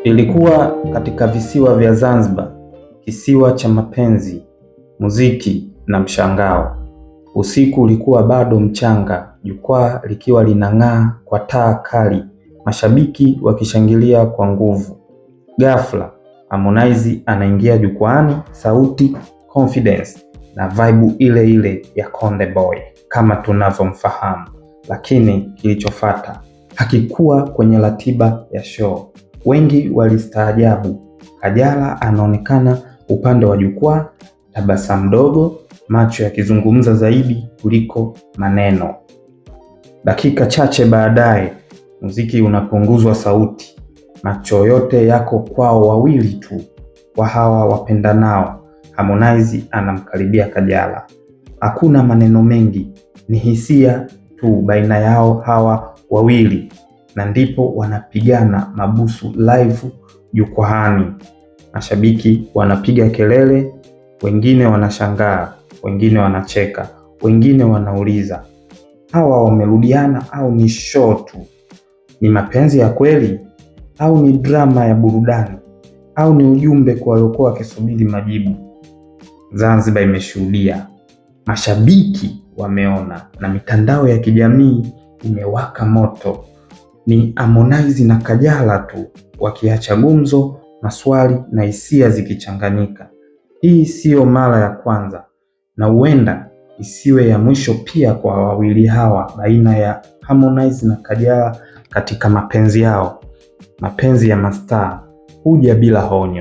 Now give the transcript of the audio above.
Ilikuwa katika visiwa vya Zanzibar, kisiwa cha mapenzi, muziki na mshangao. Usiku ulikuwa bado mchanga, jukwaa likiwa linang'aa kwa taa kali, mashabiki wakishangilia kwa nguvu. Ghafla, Harmonize anaingia jukwaani, sauti, confidence na vibe ile ile ya Konde Boy kama tunavyomfahamu. Lakini kilichofuata hakikuwa kwenye ratiba ya show. Wengi walistaajabu. Kajala anaonekana upande wa jukwaa, tabasamu dogo, macho yakizungumza zaidi kuliko maneno. Dakika chache baadaye, muziki unapunguzwa sauti, macho yote yako kwao wawili tu, wa hawa wapendanao. Harmonize anamkaribia Kajala. Hakuna maneno mengi, ni hisia tu baina yao hawa wawili, na ndipo wanapigana mabusu live jukwaani. Mashabiki wanapiga kelele, wengine wanashangaa, wengine wanacheka, wengine wanauliza hawa wamerudiana au ni show tu? Ni mapenzi ya kweli au ni drama ya burudani au ni ujumbe kwa waliokuwa wakisubiri majibu? Zanzibar imeshuhudia, mashabiki wameona, na mitandao ya kijamii imewaka moto. Ni Harmonize na Kajala tu wakiacha gumzo, maswali na hisia zikichanganyika. Hii siyo mara ya kwanza na huenda isiwe ya mwisho pia kwa wawili hawa baina ya Harmonize na Kajala katika mapenzi yao. Mapenzi ya mastaa huja bila onyo.